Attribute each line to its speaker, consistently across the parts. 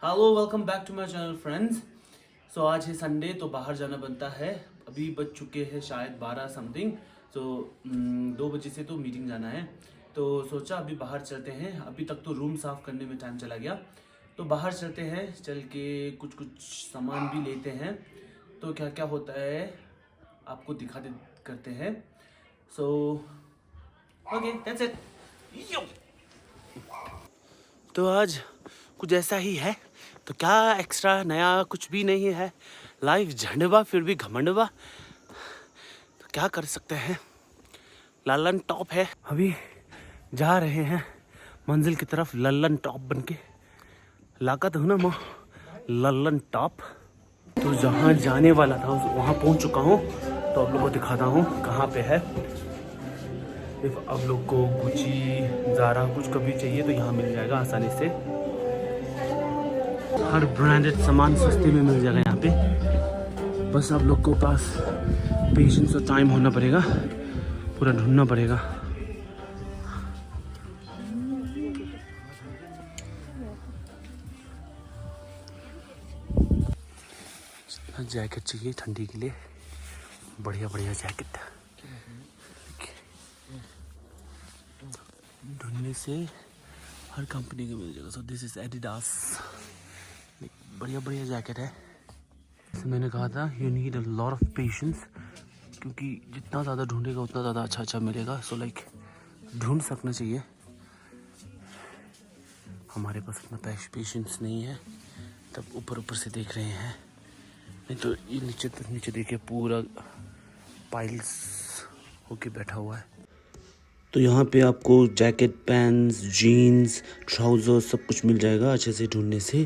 Speaker 1: Hello welcome back to my channel friends. So आज है Sunday तो बाहर जाना बनता है। अभी बज चुके हैं शायद 12 समथिंग। सो 2 बजे से तो मीटिंग जाना है, तो सोचा अभी बाहर चलते हैं। अभी तक तो रूम साफ़ करने में टाइम चला गया, तो बाहर चलते हैं। चल के कुछ कुछ सामान भी लेते हैं, तो क्या क्या होता है आपको दिखाते करते हैं। So okay that's it. तो आज कुछ ऐसा ही है, तो क्या एक्स्ट्रा नया कुछ भी नहीं है। लाइफ झंडवा फिर भी घमंडवा, तो क्या कर सकते हैं। लल्लन टॉप है, अभी जा रहे हैं मंजिल की तरफ लल्लन टॉप बनके। लाका तो हूँ ना मैं लल्लन टॉप। तो जहाँ जाने वाला था वहाँ पहुँच चुका हूँ, तो आप लोग को दिखाता हूँ कहाँ पे है। इफ आप लोग को गुची ज़ारा कुछ कभी चाहिए तो यहाँ मिल जाएगा आसानी से। हर ब्रांडेड सामान सस्ते में मिल जाएगा यहाँ पे। बस आप लोग को पास पेशेंस और टाइम होना पड़ेगा, पूरा ढूंढना पड़ेगा। जैकेट चाहिए ठंडी के लिए, बढ़िया बढ़िया जैकेट ढूंढने से हर कंपनी का मिल जाएगा। सो दिस इज एडिडास, बढ़िया बढ़िया जैकेट है। जैसे मैंने कहा था you need a lot of patience, क्योंकि जितना ज़्यादा ढूंढेगा उतना ज़्यादा अच्छा अच्छा मिलेगा। सो लाइक ढूंढ सकना चाहिए। हमारे पास उतना पेशेंस नहीं है, तब ऊपर ऊपर से देख रहे हैं। नहीं तो ये नीचे देखिए पूरा पाइल्स होके बैठा हुआ है। तो यहाँ पे आपको जैकेट, पैंट्स, जीन्स, ट्राउज़र सब कुछ मिल जाएगा अच्छे से ढूंढने से।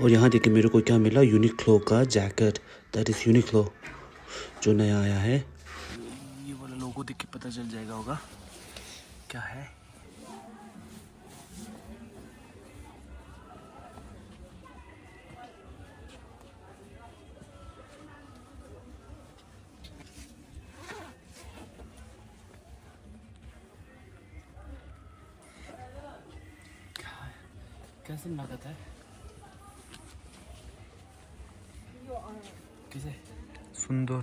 Speaker 1: और यहाँ देखिए मेरे को क्या मिला, यूनिक्लो का जैकेट। दैट इज़ यूनिक्लो जो नया आया है। ये वाला लोगो देख के पता चल जाएगा होगा क्या है। कैसे लागत है, कैसे सुंदर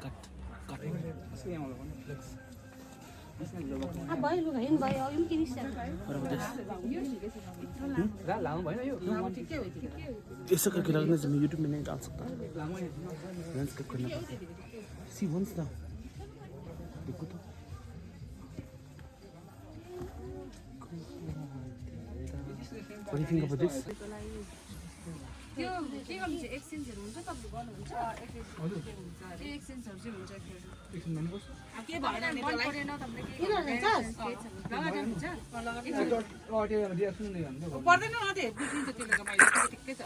Speaker 1: कट कट ऐसा करके लगने से मैं यूट्यूब में नहीं डाल सकता, लैंडस्केप करना पड़ता। सी वंस ना देखो तो What do you think about this?
Speaker 2: त्यो के गर्नु चाहिँ एक्सचेन्जहरु हुन्छ तपाईले गर्नुहुन्छ त्यो एक्सचेन्जहरु चाहिँ हुन्छ एक्सचेन्ज भन्नु पर्छ के भएन नि त्यसलाई परेन तपाईले के लगाएर हुन्छ लगाएर दिया सुन्नु नि भन्नु पर्दैन न त्यो बिग्रिन्छ त्यसले त मैले ठिकै छ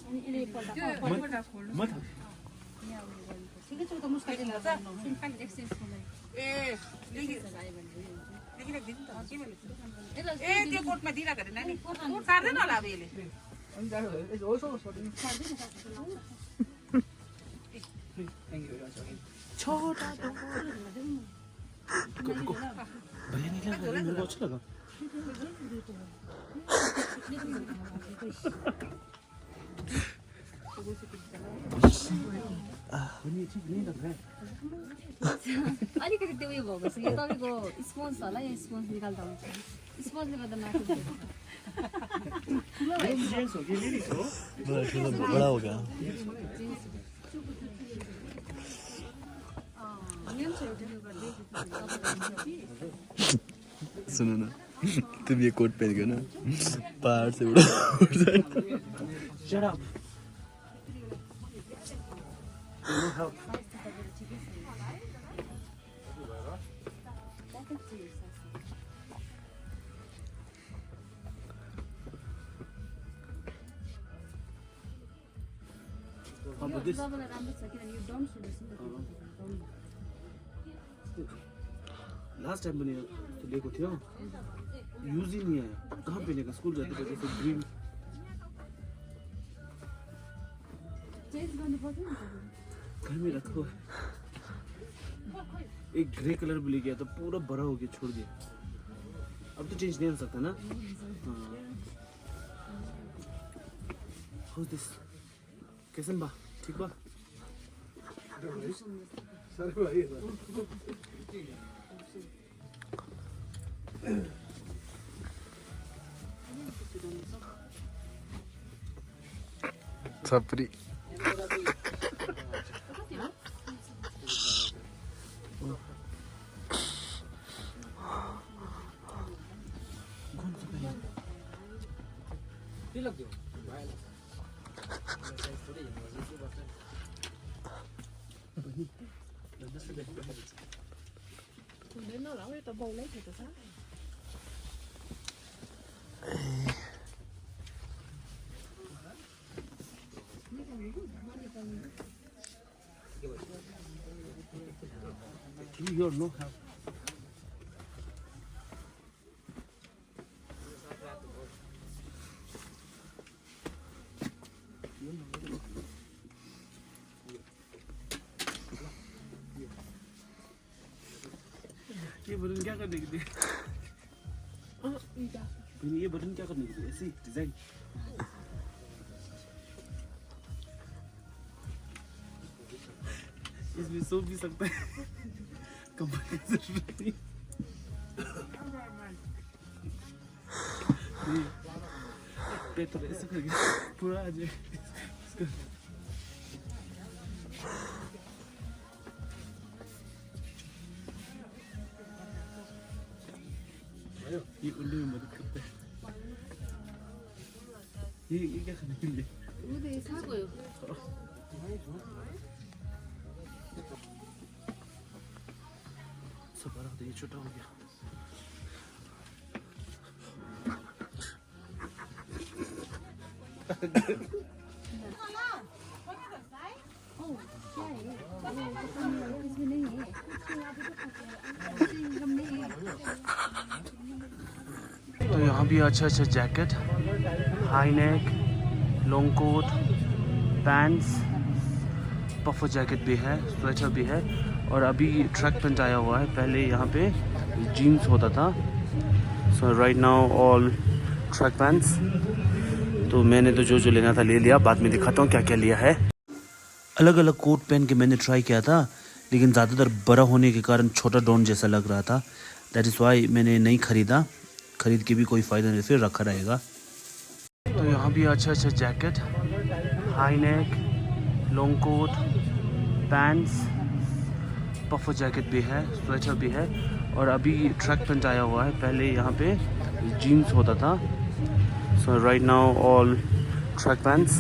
Speaker 2: अनि इले पल्टा खोल्नु म त ठिकै छ त मुस्काइदिनु छ सिम्पल एक्सचेन्ज खोल्नु ए लेखि लेखिदिनु त के भन्नु ए त्यो कोटमा दिइराख रे नानी कोट काट्दैन होला अब यसले अनि जानु होस्
Speaker 1: छोटा भले नहीं लगा, मेरे को अच्छा लगा।
Speaker 2: अलिकति त्यो उयो भएको छ यो तपाईको स्पोन्ज होला, यो स्पोन्ज निकाल्दा हुन्छ स्पोन्जले गर्दा माथि
Speaker 1: बड़ा हो गया। सुनो ना, तुम ये कोट पहन के ना पहाड़ से उड़ जाए। Shut up. No help. How about this? Last time मैंने तो देखो थियो यूज ही नहीं है। कहाँ पहने का, स्कूल जाते थे तो ग्रीन घर में रखो। एक ग्रे कलर भी ले गया तो पूरा बड़ा हो गया, छोड़ दिया। अब तो चेंज नहीं हो सकता ना। हाँ How's this? कैसन बा? ठीक बा?
Speaker 3: छपरी
Speaker 1: You no have. ये बटन क्या करने के लिए? ये बटन क्या करने के लिए? ऐसी डिजाइन इसमें सो भी सकता है। कमर की जरूरत नहीं। पेट तो ऐसे करके पूरा आ जाए। ये उल्लू में मदद करता है। ये क्या करने के लिए? सब बड़ा तो ये छोटा हो गया। तो यहाँ भी अच्छा अच्छा jacket, high neck, long coat, pants, puffer jacket भी है, स्वेटर भी है और अभी ट्रैक पैंट आया हुआ है। पहले यहाँ पे जीन्स होता था। So right now all track pants. तो मैंने तो जो जो लेना था ले लिया, बाद में दिखाता हूँ क्या क्या लिया है। अलग अलग कोट पहन के मैंने ट्राई किया था, लेकिन ज़्यादातर बड़ा होने के कारण छोटा डॉन जैसा लग रहा था। दैट इज़ वाई मैंने नहीं ख़रीदा। ख़रीद के भी कोई फ़ायदा नहीं, फिर रखा रहेगा। तो यहाँ भी अच्छा अच्छा jacket, high neck, long coat, pants, puffer jacket भी है, स्वेटर भी है और अभी ट्रैक पैंट आया हुआ है। पहले यहाँ पे जीन्स होता था। So right now all track pants.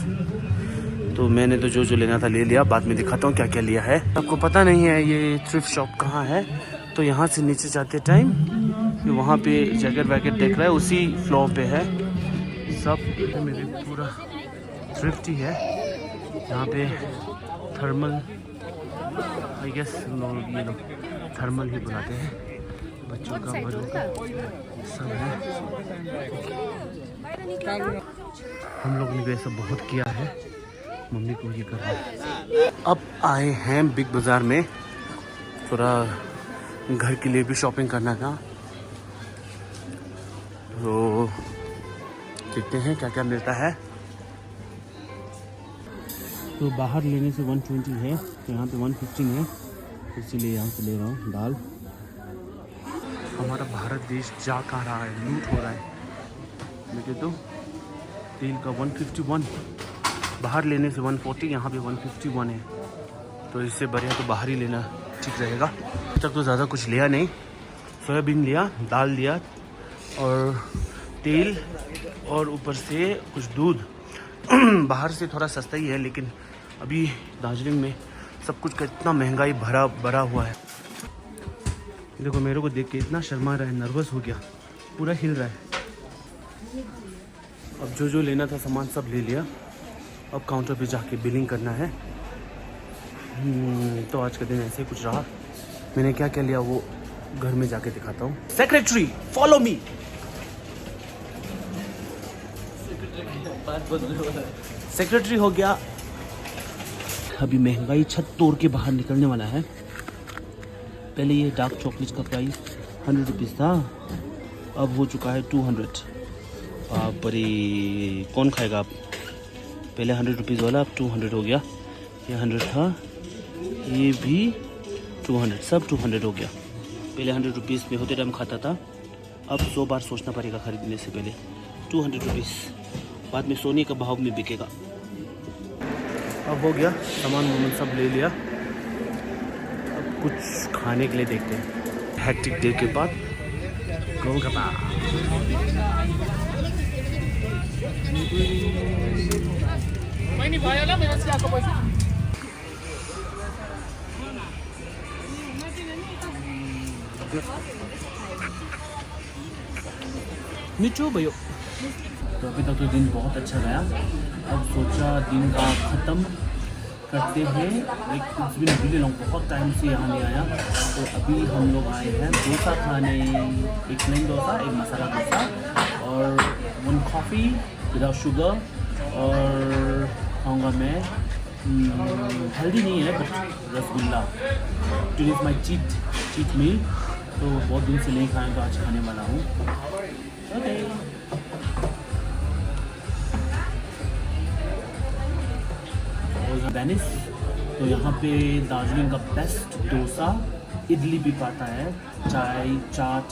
Speaker 1: तो मैंने तो जो जो लेना था ले लिया, बाद में दिखाता हूँ क्या क्या लिया है। आपको पता नहीं है ये थ्रिफ्ट शॉप कहाँ है, तो यहाँ से नीचे जाते टाइम वहाँ पे जैकेट वैकेट देख रहा है, उसी फ्लोर पे है सब। मेरे पूरा थ्रिफ्ट ही है। यहाँ पे थर्मल, आई गेस लोग ये लोग थर्मल ही बुलाते हैं। बच्चों का, बड़ों का सब है। हम लोग ने भी ऐसा बहुत किया है, मम्मी को ये कर रहा है। अब आए हैं बिग बाज़ार में, थोड़ा घर के लिए भी शॉपिंग करना था, तो देखते हैं क्या क्या मिलता है। तो बाहर लेने से 120 है, तो यहाँ पे 115 है, इसीलिए यहाँ से ले रहा हूँ दाल। हमारा भारत देश जा कहाँ रहा है, लूट हो रहा है। देखिए तो तेल का 151, बाहर लेने से 140, यहाँ पे 151 है। तो इससे बढ़िया तो बाहर ही लेना ठीक रहेगा। अब तक तो ज़्यादा कुछ लिया नहीं, सोयाबीन लिया, दाल लिया और तेल और ऊपर से कुछ दूध। बाहर से थोड़ा सस्ता ही है, लेकिन अभी दार्जिलिंग में सब कुछ का इतना महंगाई भरा हुआ है। देखो मेरे को देख के इतना शर्मा रहा है, नर्वस हो गया, पूरा हिल रहा है। अब जो जो लेना था सामान सब ले लिया, अब काउंटर पे जाके बिलिंग करना है। तो आज का दिन ऐसे ही कुछ रहा। मैंने क्या क्या लिया वो घर में जाके दिखाता हूँ। Secretary follow me. सेक्रेटरी हो गया। अभी महंगाई छत तोड़ के बाहर निकलने वाला है। पहले ये डार्क चॉकलेट का प्राइस 100 रुपीज़ था, अब हो चुका है 200। बाप रे, कौन खाएगा आप? पहले 100 रुपीज़ वाला अब 200 हो गया। ये 100 था, ये भी 200, सब 200 हो गया। पहले 100 रुपीज़ में होते टाइम खाता था, अब 100 बार सोचना पड़ेगा खरीदने से पहले। 200 रुपीज़ बाद में सोने का भाव में बिकेगा। अब हो गया, सामान वामान सब ले लिया। अब कुछ खाने के लिए देखते हैं। हैक्टिक डे के बाद गोलगप्पा। नीचो भयो। तो अभी तक तो दिन बहुत अच्छा गया। अब सोचा दिन का ख़त्म करते हैं। कुछ भी नहीं लूँ, बहुत टाइम से यहाँ नहीं आया। तो अभी हम लोग आए हैं डोसा खाने। एक प्लेन डोसा, एक मसाला डोसा और 1 कॉफ़ी विदाउट शुगर। और खाऊँगा मैं हेल्दी नहीं है but rasgulla. Today is my cheat meal. तो बहुत दिन से नहीं खाया तो आज खाने वाला हूँ। ओके। वेनिस, तो यहाँ पे दार्जिलिंग का बेस्ट डोसा, इडली भी पाता है, चाय, चाट,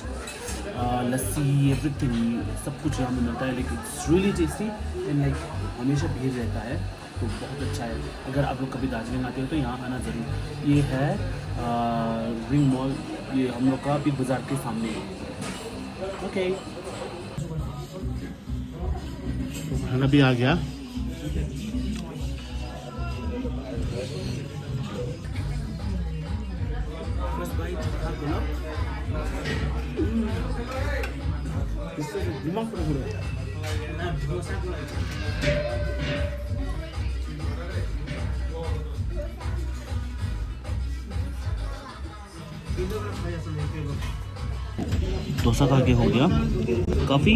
Speaker 1: लस्सी, एवरीथिंग सब कुछ यहाँ में मिलता है। लेकिन it's really tasty and like हमेशा भीड़ रहता है, तो बहुत अच्छा है। अगर आप लोग कभी दार्जिलिंग आते हो तो यहाँ आना ज़रूर। ये है रिंग मॉल, ये हम लोग का बिग बाज़ार के सामने है। ओके, तो खाना भी आ गया। डोसा खा के हो गया कॉफ़ी,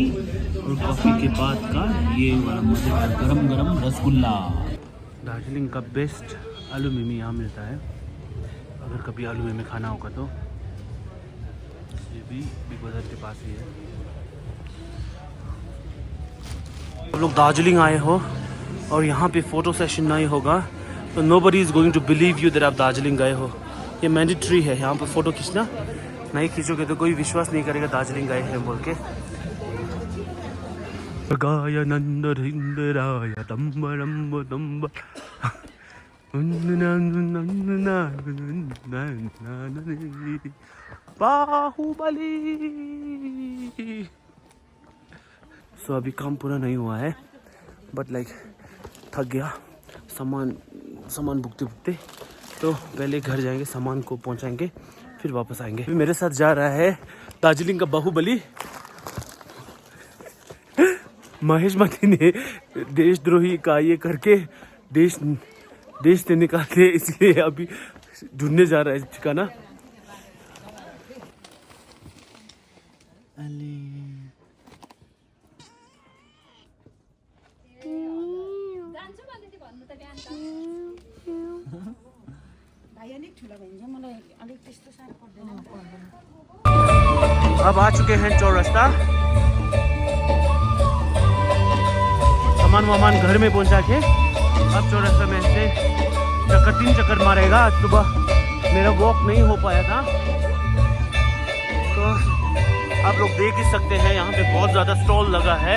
Speaker 1: और कॉफ़ी के बाद का ये वाला मज़ेदार गरम गरम रसगुल्ला। दार्जिलिंग का बेस्ट आलू मिमी यहाँ मिलता है। अगर कभी आलू मिमी खाना होगा तो ये भी बिग बाज़ार के पास ही है। आप लोग दार्जिलिंग आए हो और यहाँ पे फ़ोटो सेशन नहीं होगा तो nobody is going to believe you that आप दार्जिलिंग गए हो। ये मैंडेटरी है यहाँ पर फ़ोटो खींचना। नहीं खींचोगे तो कोई विश्वास नहीं करेगा दार्जिलिंग गए हैं बोल के। गाया नंद हिंदराय दम्ब दम्ब दम्ब बाहुबली। सो अभी काम पूरा नहीं हुआ है बट लाइक थक गया सामान भुगते तो पहले घर जाएंगे, सामान को पहुंचाएंगे, फिर वापस आएंगे। मेरे साथ जा रहा है दार्जिलिंग का बाहुबली महेश मती ने देशद्रोही का ये करके देश से निकाल के, इसलिए अभी ढूंढने जा रहा है ठिकाना। अब आ चुके हैं चौरास्ता। सामान घर में पहुंचा के अब चौरास्ता में से 3 चक्कर मारेगा। आज सुबह मेरा वॉक नहीं हो पाया था तो आप लोग देख ही सकते हैं यहाँ पे बहुत ज़्यादा स्टॉल लगा है।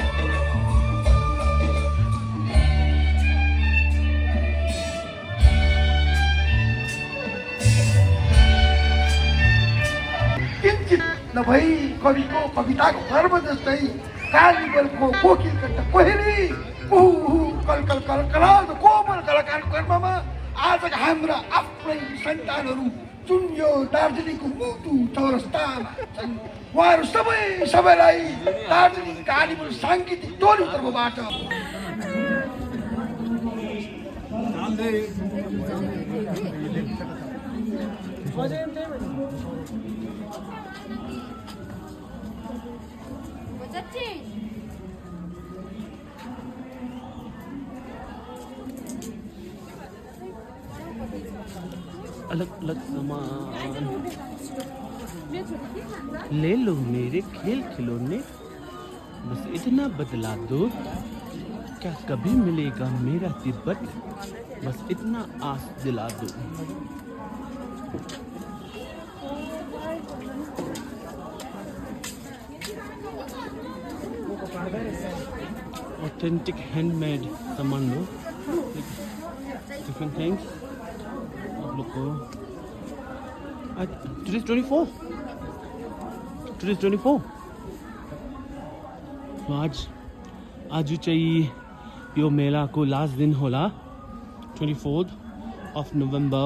Speaker 4: नभई कविको कविताको कर्म जस्तै कार्निभलको कोकिल कण्ठ कोइली कलकल कलकलाउँदो कोमल कलाकारको कर्ममा आज हाम्रा आफ्नै सन्तानहरू चुन्यो दार्जिलिङको मुटु चौरस्तामा छन्। उहाँहरू सबैलाई दार्जिलिङ कार्निभल साङ्गीतिक टोली तर्फबाट
Speaker 1: अलग अलग सामान ले लो मेरे खेल खिलौने, बस इतना बदला दो। क्या कभी मिलेगा मेरा तिब्बत, बस इतना आस दिला दो। ऑथेंटिक हैंडमेड सामान लो, डिफरेंट थिंग्स आप लोग को। Today 24, today 24। तो आज चाहिए यो मेला को लास्ट दिन होला 24th of November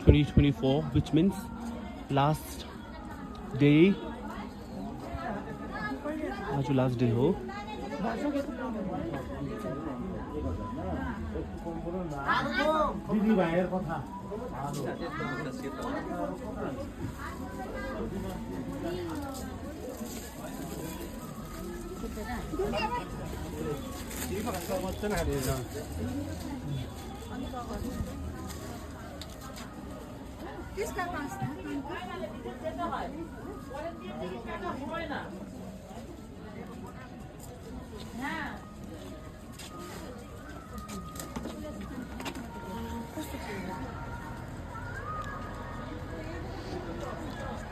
Speaker 1: 2024, which means last day। आज लास्ट डे हो।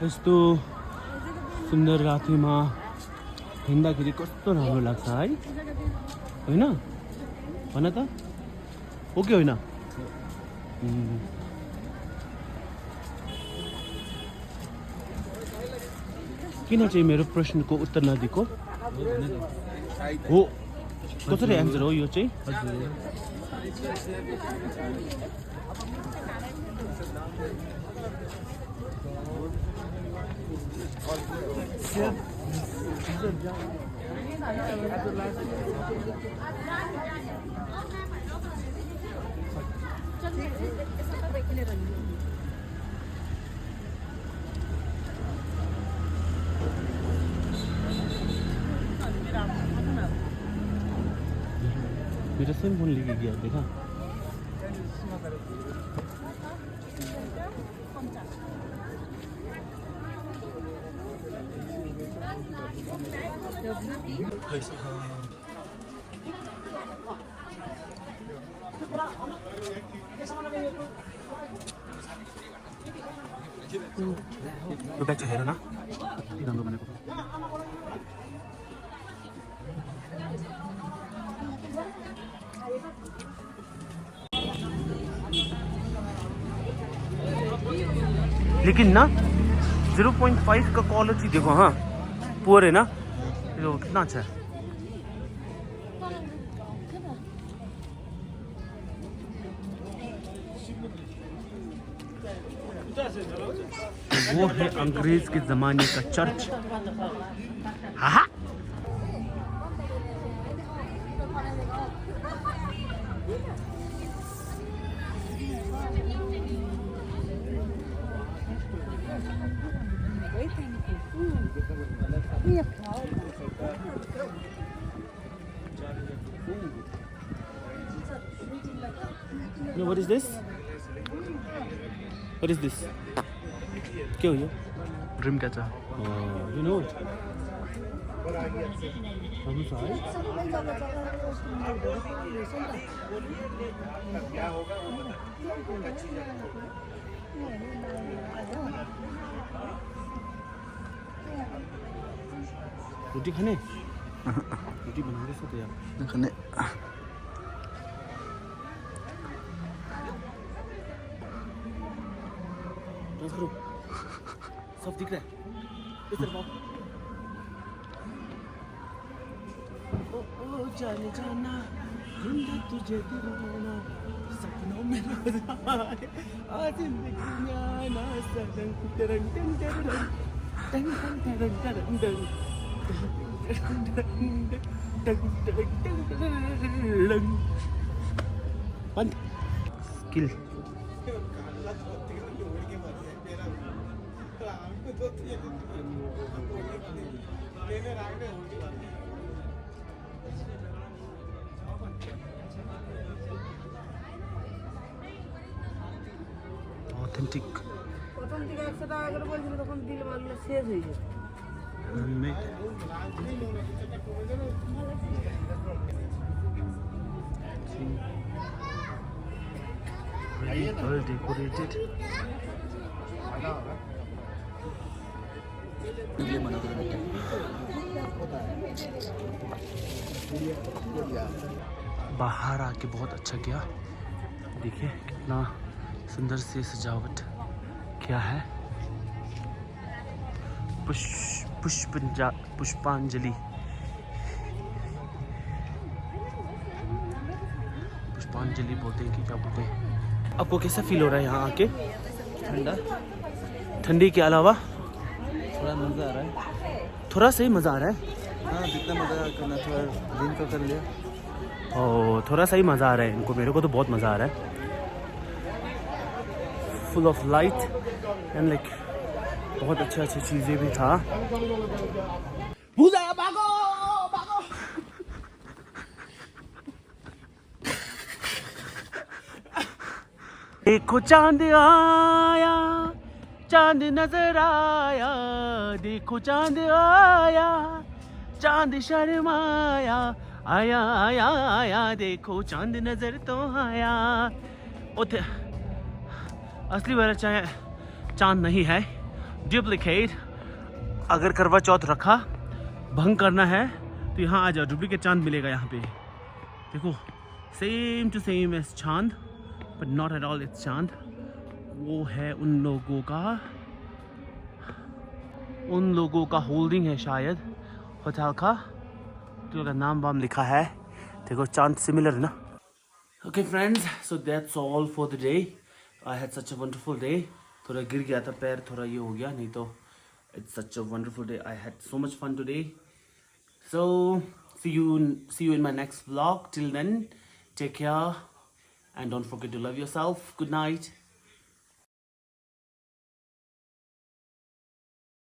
Speaker 1: यस्तो सुन्दर रातिमा हिँड्दाखेरि कस्तो राम्रो लाग्छ है, होइन? भन त, हो कि होइन? किन चाहिँ मेरो प्रश्नको उत्तर नदिएको हो? कसरी एन्सर हो यो चाहिँ? मेरा सेम फोन लेके गया, देखा? यो ब्याग चाहिँ हेर न, कति राम्रो बनेको। लेकिन ना 0.5 का क्वालिटी देखो, हाँ पुअर है ना, ये कितना अच्छा है। वो है अंग्रेज के जमाने का चर्च। हाँ No, what is this? What is this? क्या हो ये?
Speaker 3: Dream catcher.
Speaker 1: You know it. हम सारे रोटी खाने? रोटी बनाने से तो यार
Speaker 3: खाने।
Speaker 1: करो, सब दिख रहा है। इधर आओ। ओ जाने जाना, ढूंढा तुझे दीवाना, सपनों में रोज आए, आज जिंदगी में आना सनम तरंग तरंग तरंग तरंग तरंग तरंग बंद स्किल। অথেন্টিক
Speaker 2: প্রথম দিকে 100 টাকা করে বলছিল, তখন দিল মালগুলো শেষ হয়ে যেত।
Speaker 1: Made well decorated. बाहर आके बहुत अच्छा किया। देखिए कितना सुंदर से सजावट किया है। पुष्पांजलि बोलते हैं कि क्या बोलते हैं। आपको कैसा फील हो रहा है यहाँ आके?
Speaker 3: ठंडा,
Speaker 1: ठंडी के अलावा
Speaker 3: थोड़ा मज़ा आ रहा है।
Speaker 1: थोड़ा सा ही मज़ा आ रहा है।
Speaker 3: हाँ, जितना मज़ा करना थोड़ा दिन तो कर लिया।
Speaker 1: और थोड़ा सा ही मज़ा आ रहा है इनको, मेरे को तो बहुत मज़ा आ रहा है। फुल ऑफ लाइट एंड लाइक बहुत अच्छी चीज़ें भी था। भागो भागो। देखो चांद आया, चांद नजर आया, देखो चांद आया, चांद शर्माया, आया आया आया, देखो चांद नजर तो आया। उठे असली वाला चांद नहीं है, डुप्लीकेट। अगर करवा चौथ रखा भंग करना है तो यहाँ आ जाओ, डुप्लीकेट चांद मिलेगा यहाँ पे। देखो same to same S Chand, but not at all it's Chand. वो है उन लोगों का होल्डिंग है शायद होटल का, तो का नाम वाम लिखा है। देखो चांद सिमिलर ना। Okay friends, so that's all for the day. I had such a wonderful day. थोड़ा गिर गया था पैर, थोड़ा ये हो गया, नहीं तो it's such a wonderful day. I had so much fun today. So see you in my next vlog. Till then, take care and don't forget to love yourself. Good night.